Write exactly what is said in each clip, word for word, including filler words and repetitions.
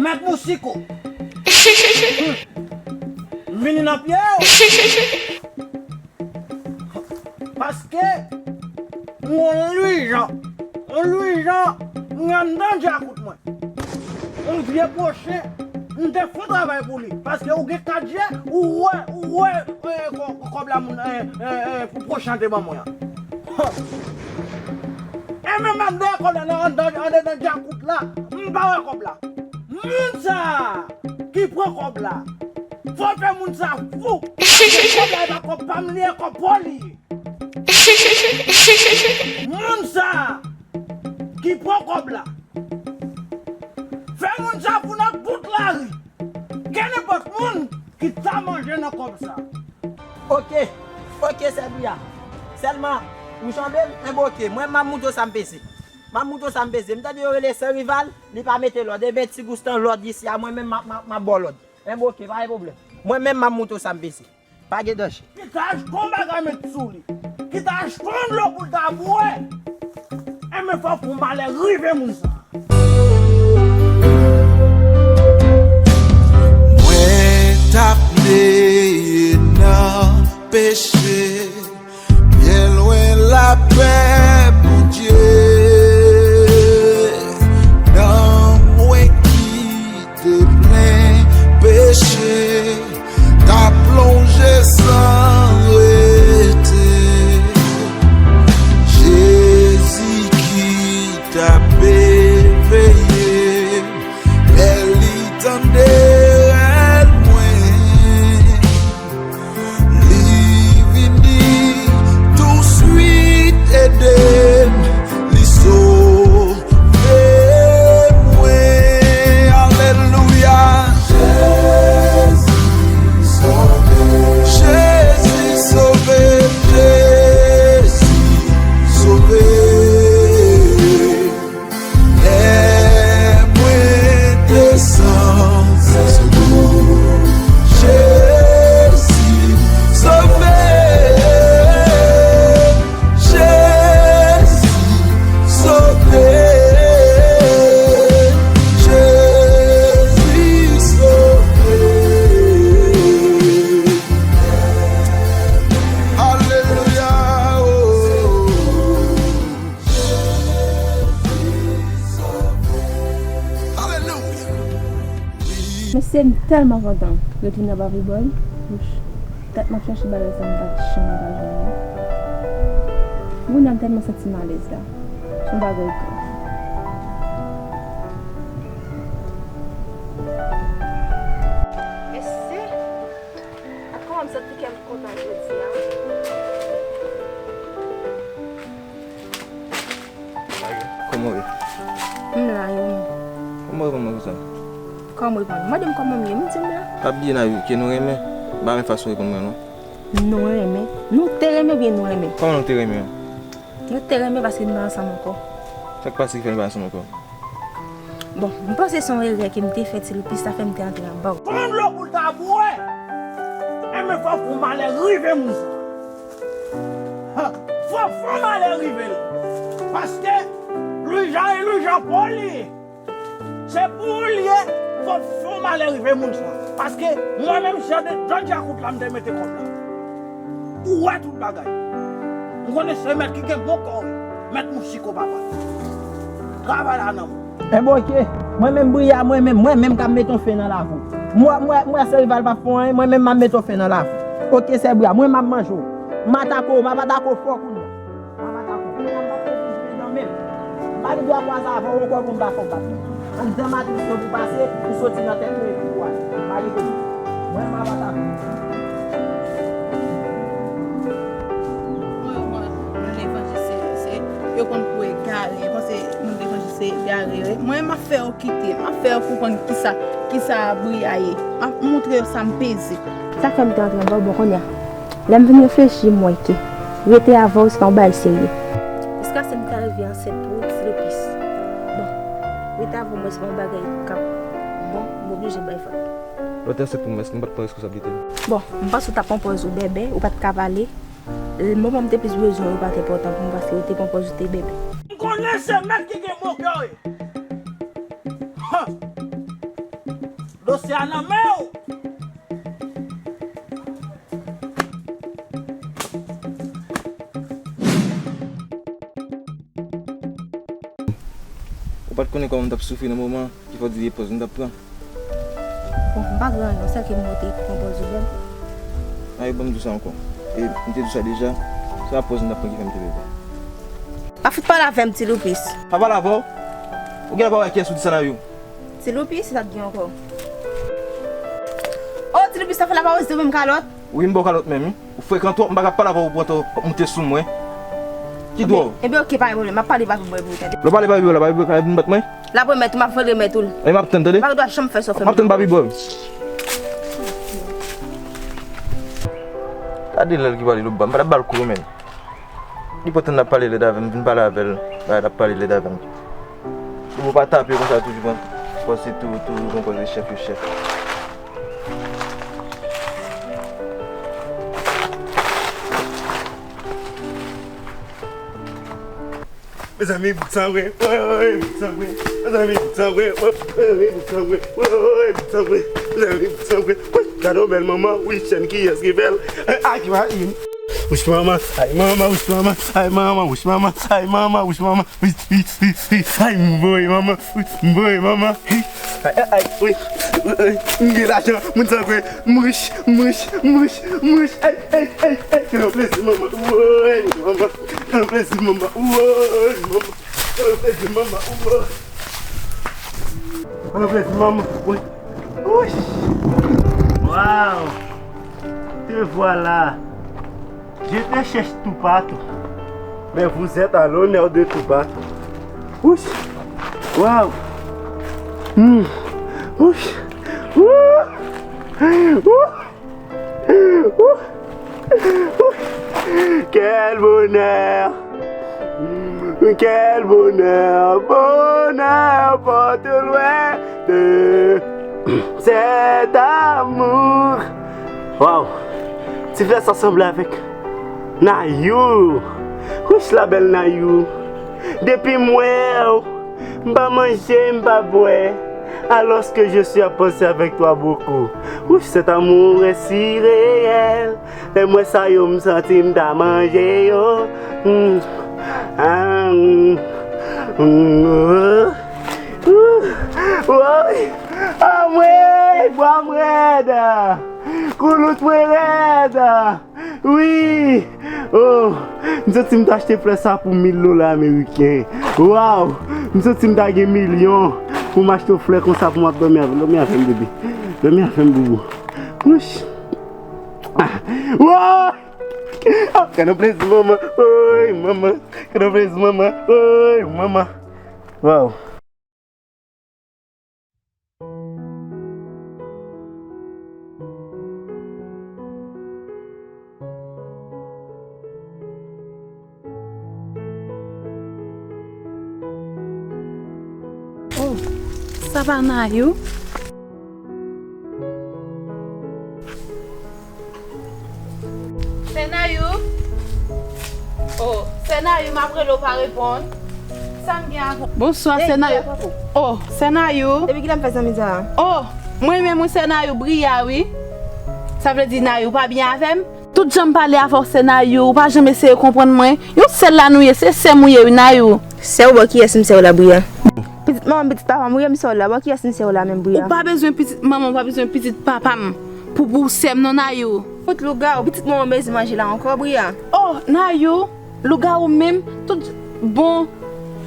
Mèt Mousiko. M vini nan pye w. Paske m gon Lwijan. Yon Lwijan, m anndan djakout mwen. Yon vye pwochen, m te fon travay pou li. Paske ou gen kat je, ou wè, ou wè, eh, kò-, kòb la moun, eh, eh, eh, pwochen an te ban mwen an. E menm anndan kòb la, nan, anndan, anndan djakout la, m pa wè kòb la. Moun sa a ki pran kòb la, fò fè moun sa a fou. Kòb la e pa kòb pa m li ye, kòb pa w li ye. Moun sa a ki pran kòb la, fè moun sa a fou nan tout lari. Kenenpòt moun ki ta manje nan kòb sa. Ok, ok, Sè Briya. Sèlman, ou janbe m? Enben ok, mwen m ap moutre w sa m peze. M ap moutre w sa m peze. M tande yo rele San Rival, li pa mete lòd. Enben, Ti Goustan, lòd isi a, mwen menm m ap, m ap, m ap ba w lòd. Enben ok, pa gen pwoblèm. Mwen menm m ap moutre w sa m peze. Pa gen danje. Ki ta achte yon bagay met sou li. Ki ta achte yon dlo pou l ta bwè. Enben fò pou malè rive moun sa. Mwen t ap neye nan peche, byen lwen lapè Bondye. Nan mwen ki te plen peche, t ap plonje san rete. Jezi ki t ap eveye m, lè li tande rèl mwen. Li vini touswit ede m, li sove mwen. Alelouya. Jezi sove m. Jezi sove m. Jezi sove m. Lè mwen desann sou Jezi sove, Jezi sove, Jezi sove. Alelouya, oh. Mesye, m tèlman kontan retounen anba Vibòy. Wouch, tèt m ap chache bagay sa m pa t janm pa jwenn li. Kounye a m tèlman santi m alèz la. Se yon bagay grav. Mesye, ak kòman m santi kè m kontan jodi a. Kòman w ye? M la, e ou menm? Kòman w reponn mwen konsa? Kòman m reponn? Mande m kòman m ye, m di m la. Pa bliye nan vi ke nou renmen. M pa renmen fason w reponn mwen non. Nou renmen? Nou te renmen oubyen nou renmen? Kòman nou te renmen an? Nou te renmen paske nou pa ansanm ankò. Sa k pase ki fè nou pa ansanm ankò? Bon, m panse se yon erè ke m te fè, Ti Lipis, sa fè m te antre anba w. Fon dlo pou l ta bwè. Enben fò pou malè rive moun sa. Ha, fò, fò malè rive l. Paske Lwijan e Lwijan pa w li ye. Se pou ou l ye, fò, fò malè rive moun sa. Paske mwen menm, se anndan djakout la m te mete kòb la. Ou wè tout bagay. M konnen se mèt ki gen bon kò wi. Mèt Mousiko papa. Travay la nan men w. Enben ok. Mwen menm Briya, mwen menm, mwen menm k ap mete yon fen nan lavi w. Mwen, mwen, mwen San Rival p ap fè w anyen, mwen menm m ap mete yon fen nan lavi w. Ok, Sè Briya, mwen m ap manje w. M atake w, m ap atake w fò kounye a. M ap atake w. Kounye a m p ap fè w vin jwe nan men m. M pa gen dwa kwaze avè w ankò pou m pa fè w bat mwen. Anndan matris yo pou pase, pou soti nan tèt mwen epi pou ale. M pa gen kote. Mwen m ap atake w. Mwen, mwen, moun levanjil se, se, yo konn kou egare, yo panse moun levanjil se egare, wi. Mwen, m ap fè yo kite, m ap fè yo konprann kisa, kisa Briya ye. M ap montre yo sa m peze. Sa fè m te antre anba w, bon, kounye a. Lè m vin reflechi, m wè ke rete avè w, se pa yon bagay serye. Jiskaske m ta rive ansent pou ou, Ti Lipis. Bon, rete avè w, mwen, se pa yon bagay k ap bon, m oblije bay vag. Lè w te ansent pou mwen, èske m pa t pran responsablite m? Bon, m panse w t ap pran pòz ou bèbè, ou pa t ka pale. Moman m te plis bezwen w, ou pa t enpòtan pou mwen paske ou te pran pòz ou te bèbè. M konnen se mèt ki gen bon kè wi. Ha! Dosye a nan men w! Ou pa t konnen kòman m t ap soufri nan moman an, ki fè w di se pòz m t ap pran? Bon, m pa pran anyen, sèl ke m monte pran pòz ou vre. Ay, ban m di w sa ankò. E m te di w sa deja, se pa pòz m t ap pran ki fè m te pè. Pa fout pale avè m, Ti Loupis. Pa pale avè w? Ou genlè pa wè kiyès ou di sa nan yo? Ti Loupis, se sa k gen ankò? O, Ti Loupis, sa fè la pa oze menm kalòt? Wi, m ba w kalòt menm, wi. Ou frekan twòp, m pa ka pale avè w, ou pran tan w ap moute sou mwen. Ki dwa w? Ebyen, ebyen, oke, pa gen pwoblèm. M ap pale papi bòy pou ou tande. Lè w pale papi bòy la, papi bòy ka vin bat mwen? L ap remèt ou, m ap vin remèt ou l. E m ap tann, tande? M pa gen dwa janm fè sa w fè m. M ap tann papi bòy. Gade lè l ki pale lòt bò, m pa t ap ba l kou, menn. Li pran tan l ap pale lèd avè m, vin pale avè l, bagay l ap pale lèd avè m. Ou pa tape konsa toujou pran pòz se tou, toujou pran pòz se chèf yo chèf. Mezanmi, bout sa vre. Woy, woy, bout sa vre. Mezanmi, bout sa vre. Woy, woy, bout sa vre. Woy, woy, bout sa vre. Mezanmi, bout sa vre. Woy, gade yon bèl manman. Wi, chèn kiyès ki fè l? Ay, ay, ay. Wouch manman, ay manman, wouch manman, ay manman, wouch manman, ay manman, wouch manman, wi, wi, wi, wi, ay m voye manman, wi, m voye manman, wi, ay, ay, ay, wi, wi, wi, m gen lajan, moun sa kwè, m rich, m rich, m rich, m rich, ay, ay, ay, ay, se yon plezi manman, woy, manman, se yon plezi manman, woy, manman, se yon plezi manman, woy, se yon plezi manman, woy, woy, waw. Te voilà. Je te cherche tout partout, mais vous êtes à l'honneur de tout partout. Wouch! Waw! Hmm. Wouch! Wouch! Wouch! Wouch! Wouch! Quel bonheur! Quel bonheur, bonheur, porte loin de cet amour. Waw! Ti flè sa sanble avèk Nayou. Wouch la bèl Nayou. Depi m wè w, m pa manje, m pa bwè. Alors que je suis à penser avec toi beaucoup. Wouch, cet amour est si réel. Lè m wè sa yo, m santi m ta manje yo. Mm. Ah, mm. Mm, oh. Ouh. Woy. Anmwey, bwa m rèd. Koulout mwen rèd. Wi. Oh. M santi m ta achte flè sa pou mil dola ameriken. Waw. M santi m ta gen milyon pou m achte yon flè konsa pou m ap dòmi avè l. Dòmi avè m, bebe. Dòmi avè m, boubou. Wouch. Ah. Woy. Oh, gade yon plezi manman. Woy, manman. Gade yon plezi manman. Woy, manman. Waw. Oh, sa pa Nayou? Sè Nayou? Oh, sè Nayou, m ap rele w pa reponn. Sa m gen avè w? Bonswa, sè Nayou. Oh, sè Nayou. Depi kilè m fè zanmi sa a? Oh, mwen menm wi, sè Nayou, Bria wi. Sa vle di Nayou pa byen avè m? Tout jan m pale avè w, sè Nayou, ou pa janm eseye konprann mwen. Yon sèl la nou ye, se sè m ou ye wi, Nayou. Sè w bò kiyès m sè w la, Bria? Pitit manman m, pitit papa m ou ye, m sè w la. Bò kiyès m sè w la menm, Bria? Ou pa bezwen pitit manman, ou pa bezwen pitit papa m pou, pou w sè m non, Nayou. Fout lougawou, pitit manman m bezwen manje la ankò, Bria. Oh, Nayou, lougawou menm, tout bon,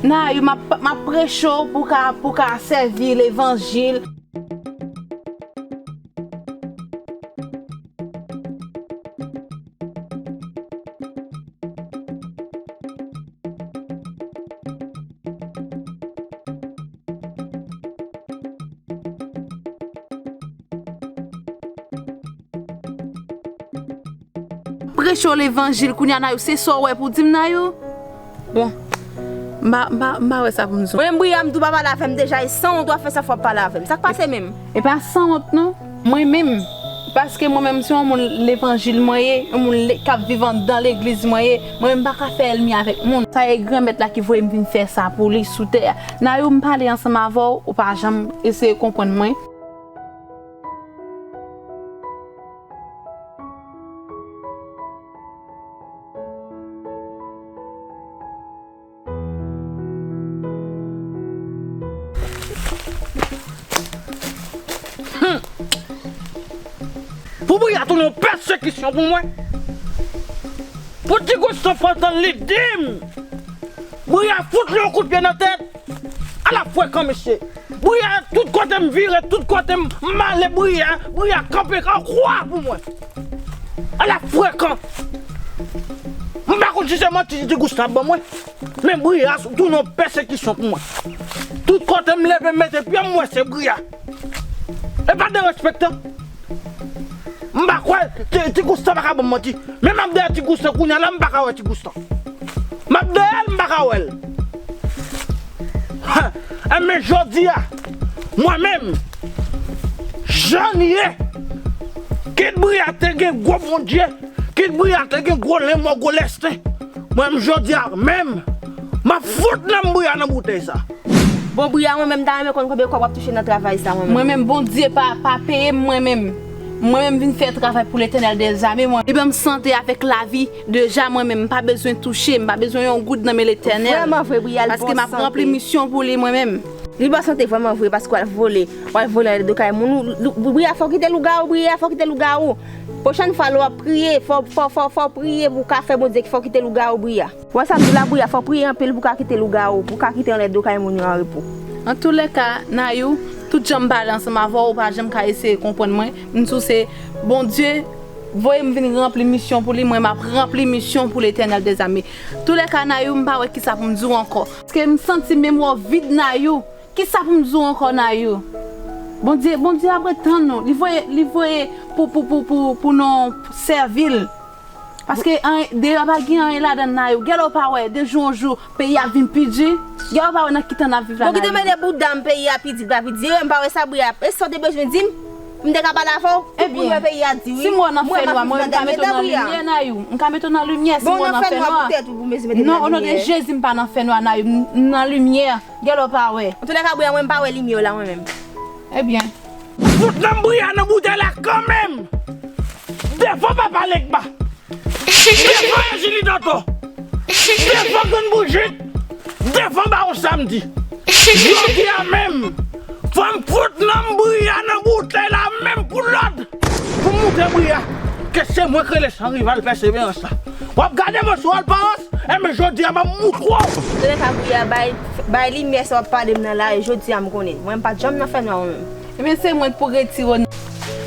Nayou, m ap, m ap preche w pou ka, pou ka sèvi levanjil. Preche w levanjil, kounye a Nayou, se sa w wè pou di m, Nayou? Bon, m pa, m pa, m pa wè sa pou m di w. Mwen menm, Bria, m di w pa pale avè m deja, e sanwont w ap fè sa fò w ap pale avè m. Sa k pase menm? E pa sanwont non. Mwen menm, paske mwen menm se yon moun levanjil mwen ye, yon moun le-, k ap viv anndan legliz mwen ye, mwen menm m pa ka fè ènmi avèk moun. Sa e Granmèt la ki voye m vin fè sa pou li sou tè a. Nayou, m pale ansanm avè w, ou pa janm eseye konprann mwen. Pou Briya tounen yon pèsekisyon pou mwen. Pou Ti Goustan pantan li di m, Briya fout li yon kout pye nan tèt. Ala frekan mesye. Briya tout kote m vire, tout kote m ale, Briya, Briya kanpe an kwa pou mwen. Ala frekan. M pa konn si se manti Ti Goustan ap ban mwen. Men Briya tounen yon pèsekisyon pou mwen. Tout kote m leve m mete pye m wè se Briya. E pa derespektan. M pa kwè Ti, Ti Goustan pa ka ban m manti. Men m ap dèyè Ti Goustan kounye a la, m pa ka wè Ti Goustan. M ap dèyè l, m pa ka wè l. Ha! Enben jodi a, mwen menm, jan n ye, kit Briya te gen gwo Bondye, kit Briya te gen gwo lenmò, gwo lèsten, mwen menm jodi a menm, m ap fout nanm Briya nan boutèy sa. Bon, Briya, mwen menm, m ta renmen konn konbyen kòb w ap touche nan travay sa, mwen menm. Mwen menm, Bondye pa, pa peye m, mwen menm. Mwen menm vin fè travay pou Letènèl dèzame, mwen. Li ban m sante avèk lavi, deja, mwen menm, m pa bezwen touche, m pa bezwen yon goud nan men Letènèl. Vrèman vre, Briya, l bon sante. Paske m ap ranpli misyon pou li, mwen menm. Li bon sante vrèman vre, paske w al vole, w al vole anlè do kay moun. Ou, ou, Briya, fò w kite lougawou, Briya, fò w kite lougawou. Pwochèn fwa, lè w ap priye, fò, fò, fò, fò w priye pou w ka fè Bondye, fò w kite lougawou, Briya. Wè sa m di w la, Briya, fò w priye anpil pou w ka kite lougawou, pou w ka kite anlè do kay moun yo an repo. Antoulèka, Nayou, tout jan m pale ansanm avè w, ou pa janm ka eseye konprann mwen. M di w se Bondye voye m vin ranpli misyon pou li, mwen m ap ranpli misyon pou Letènèl dèzame. Toulèka, Nayou, m pa wè kisa pou m di w ankò. Paske m santi memwa w vid, Nayou. Kisa pou m di w ankò, Nayou? Bondye, Bondye ap ret tann nou. Li voye, li voye pou, pou, pou, pou, pou nou sèvi l. Paske anyen, deyò pa gen anyen ladan l, Nayou. Gèlè w pa wè, de jou an jou, peyi a ap vin pi di. Gèlè w pa wè nan ki tan n ap viv la, Nayou. Bon, kite mele bouda m, peyi a pi di, pa pi di. E m pa wè sa Briya, e sa w te bezwen di m? M te ka pale avè w? Tout moun wè peyi a di wi. Si m wè w nan fènwa, mwen, m ka mete w nan limyè, Nayou. M ka mete w nan limyè si m wè w nan fènwa. Non, o non de Jezi, m pa nan fènwa, Nayou. M nan limyè. Gèlè w pa wè. Antoulèka, Briya, mwen m pa wè limyè w la, mwen menm. Ebyen. Fout nanm Briya nan boutèy la kanmenm. Devan papa Legba. Devan Anjili Dòtò. Devan Grann Brijit. Devan Bawon Samdi. Jodi a menm, fò m fout nanm Briya nan boutèy la menm pou lòd. Pou m moutre Briya ke se mwen k rele san rival pèseverans la. W ap gade mwen sou aparans, enben jodi a m ap moutre w. Antoulèka, Briya, bay, bay limyè sa w ap pale m nan la, e jodi a m konnen. Mwen m pa t janm nan fènwa mwen menm. Ebyen, se mwen k pou retire w.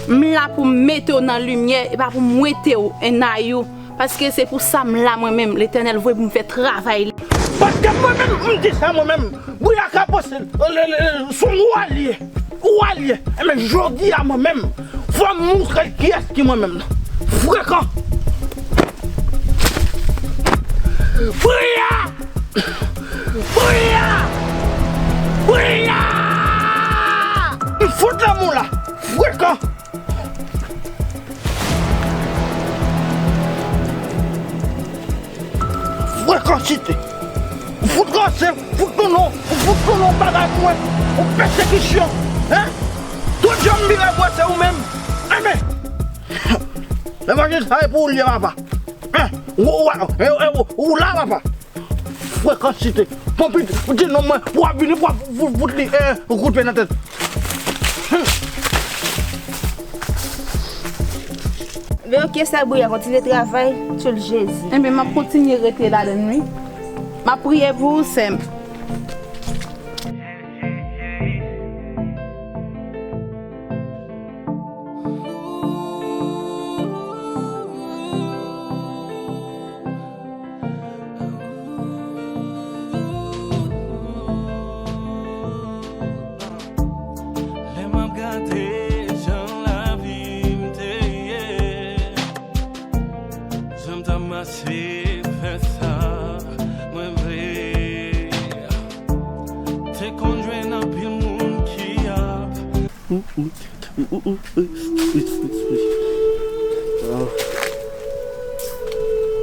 M la pou m mete w nan limyè, e pa pou m wete w, en Nayou. Paske se pou sa m la, mwen menm. Letènèl voye pou m fè travay li. Paske mwen menm, m di sa mwen menm. Briya ka panse, le, le, le, se yon wa l ye. Wa l ye. Enben, jodi a mwen menm, fò m moutre l kiyès ki mwen menm nan. Frekan. Briya! Briya! Briya! M fout lanmou la. Frekan. Frekansite. M fout ranse, m fout tounen, m fout tounen yon bagay pou mwen. Yon pèsekisyon. Hein? Tout jan m vire m wè se ou menm. Enben. Levanjil sa e pou ou l ye, papa. Hein? Ou, ou, ou, ou, ou la, papa. Frekansite. Bon, pitit, di non mwen, w ap vini, w ap fout, fout li, eh, yon kout pye nan tèt. Hmm. Men ok, sè Briya, kontinye travay, tchoul Jezi. Enben, m ap kontinye rete ladann, wi. M ap priye pou ou, sè m. Lè m ap gade jan lavi m te ye, jan m t ap mache fè sa mwen vle, te konn jwenn anpil moun ki ap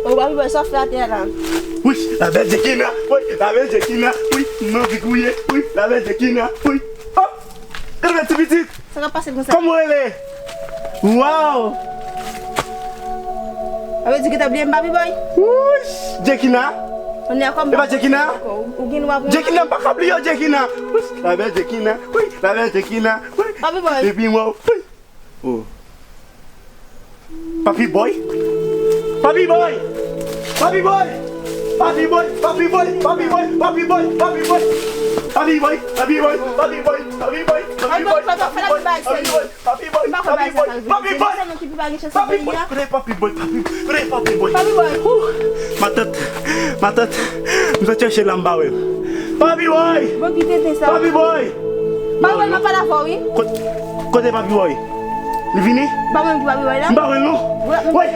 Ou pa pi bwè sa w fè atè a la. Wi, la bèl Jekina. Wi, la bèl Jekina. Wi, m anvi gouye. Wi, la bèl Jekina. Wi. Oh! Gade ti pitit. Sa k ap pase konsa? Kòman w rele? Waw! Sa vle di ke t ap bliye m, Papi Boy? Wouch! Jekina. Kounye a kòm E pa Jekina? Ou, ou gen dwa pou Jekina, m pa ka bliye w, Jekina. Wouch! La bèl Jekina. Wi, la bèl Jekina. Wi. Papi Boy. Epi waw. Wi. Oh. Papi Boy? Papi Boy! Papi Boy! Papi Boy! Papi Boy! Papi Boy! Papi Boy! Papi Boy! Papi Boy! Papi Boy! Papi Boy! Papi Boy! Papi Boy! Papi Boy! Papi Boy! Papi Boy! Papi Boy! Papi Boy! Kote Papi Boy? Papi, kote Papi Boy? Papi, kote Papi Boy? Papi Boy! Wouh! Matant, matant, m sot chèche la, m pa wè l. Papi Boy! Bon, ki tenten sa? Papi Boy! Papi Boy, m ap pale avè w, wi. Kot-, kote Papi Boy? Li vini? M pa wè ki Papi Boy la. M pa wè l non. Woy!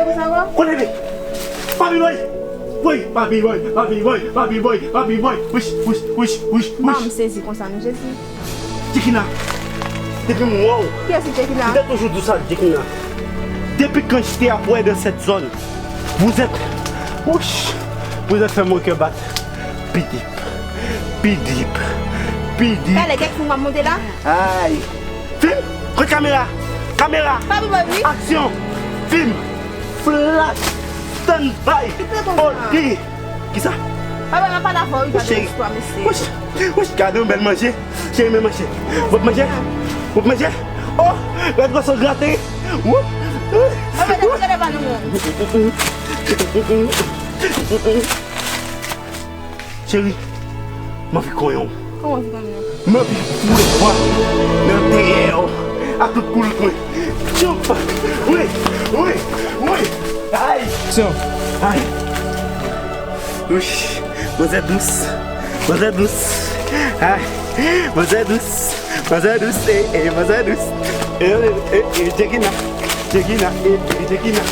Kote li? Papi Boy! Woy! Papi Boy! Papi Boy! Papi Boy! Papi Boy! Wish, wish, wish, wish, wish. M sezi konsa, non, Jezi. Jekina, depi m wè w, kiyès ki Jekina? M te toujou di w sa, Jekina. Depuis quand je t'ai appris dans cette zone, vous êtes, wouch, vous êtes fait mon cœur battre. Pi dip, pi dip, pi dip. Talè, kèk moun ap monte la? Ay. Film, kote kamera? Kamera. Papi Boy, wi. Aksyon. Film. Flash. Stand by. Ki te konsa? Odi. Kisa? Papa, m ap pale avè w, wi, pa gen istwa, mesye. Wouch, wouch, gade yon bèl manje. Cheri, men manje. W ap manje? W ap manje? Oh, gade gwo so grate. Wou. Papa, gade, gade pa nou, non. Cheri, m anvi konyen w. Kòman w anvi konyen m? M anvi foure bwa nan dèyè w ak tout koulkou. Tchoup! Wi, wi, wi! Ay! Aksyon! Ay! Wouch! Manzè dous! Manzè dous! Ay! Manzè dous! Manzè dous! Eh, eh, manzè dous! Eh, eh, eh, Jekina! Jekina! Eh, eh, Jekina!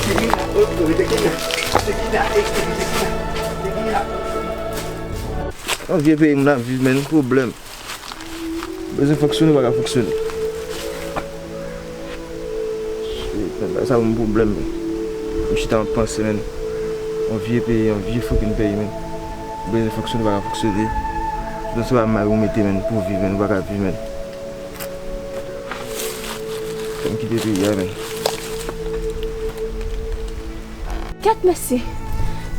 Jekina! Oh, oh, Jekina! Jekina! Eh, eh, Jekina! Jekina! Nan vye peyi m nan ap viv, men pwoblèm. Bezwen fonksyone, pa ka fonksyone. Shit, men, bagay sa ban m pwoblèm, men. M chita, m ap panse, men. Yon vye peyi, yon vye fucking peyi, men. Bezwen fonksyone, pa ka fonksyone. Tout se pa may ou mete, men, pou viv, men, ou pa ka viv, men. Fò m kite peyi a, men. Kèt, mesye.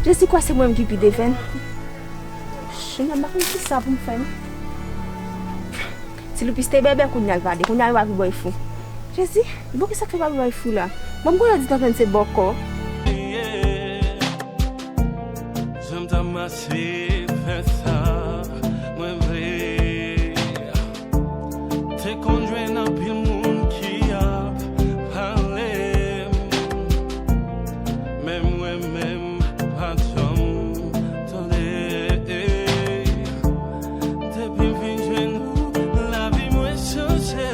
Jezi kwè se mwen menm ki pi devenn. Jodi a m pa konn kisa pou m fè, non. Ti Loupis te bèbè, kounye a l pale, kounye a l pa pi bòy fou. Jezi, bon, kisa k fè pa pi bòy fou la? Bon, m konnen w di tanpèn se bòkò. Jan m ta mache fè sa, mwen vle. Te konn jwenn anpil moun ki ap pale m, men mwen menm pa t janm tande. Depi m vin jwenn ou, lavi mwen chanje.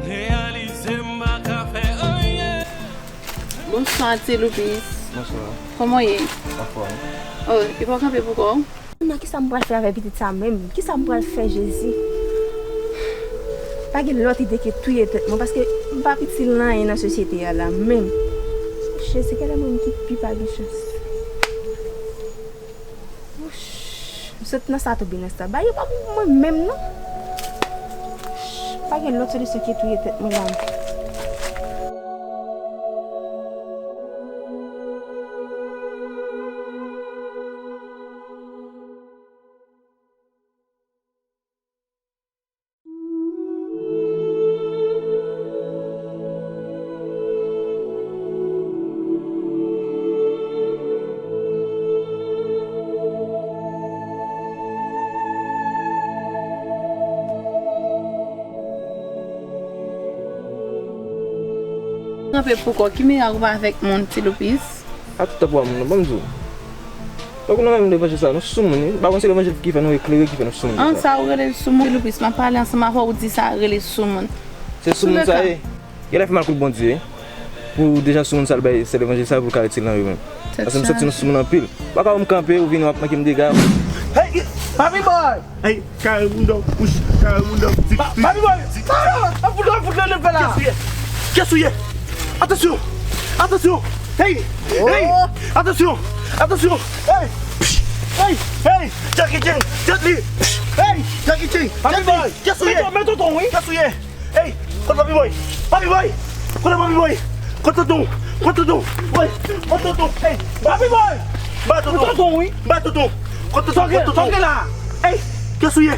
Reyalize m pa ka fè anyen. Bonswa, Ti Loupis. Bonswa. Kòman w ye? Anfòm. Oh, epi w kanpe pou kò w? Nan kisa m pral fè avèk pitit sa menm? Kisa m pral fè, Jezi? Pa gen lòt ide ke touye tèt mwen, paske m pa itil nan anyen nan sosyete a la menm. Jezi, genlè mwen ki pi pa gen chans. Wouch, m sot nan sa tonbe nan sa. Bagay yo pa pou mwen menm, non. Wouch, pa gen lòt solisyon ke touye tèt mwen la. Kanpe pou kò, ki mirak ou pa avèk moun, Ti Loupis? A tout tan pou moun, ban m di w. Donk, nou menm levanjil sa, nou soumoun, wi. M pa konn se levanjil ki fè nou eklere, ki fè nou soumoun konsa. An, sa ou rele soumoun? Loupis, m ap pale ansanm avè w, ou di sa rele soumoun. Se soumoun sa ye. Genlè fè mal kont Bondye, wi. Pou deja soumoun sa l bay, se levanjil sa pou l ka retire nan yo menm. Paske m santi nou soumoun anpil. Pa ka wè m kanpe, ou vini w ap manke m dega. Hey, Papi Boy! Hey, kare moun dòm, wouch, kare moun dòm, dik, dik. Papi Boy! Ap fout, ap fout, ap fout, ap fout, ap fout la. Kiyès ou ye? Kiyès ou ye? Atansyon! Atansyon! Hey! Hey! Atansyon! Atansyon! Hey! Psh! Hey! Hey! Jackie Chan! Jet Li! Psh! Hey! Jackie Chan! Papi Boy! Kiyès ou ye? Met tonton, wi. Kiyès ou ye? Hey! Kote Papi Boy? Papi Boy! Kote Papi Boy? Kote tonton? Kote tonton? Woy! Kote tonton? Hey! Papi Boy! Ba tonton! Tonton, wi. Ba tonton! Kote tonton? Kote tonton? Hey! Kiyès ou ye?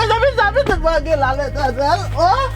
Mezanmi, sa pitit mwen gen la, Letènèl. Oh!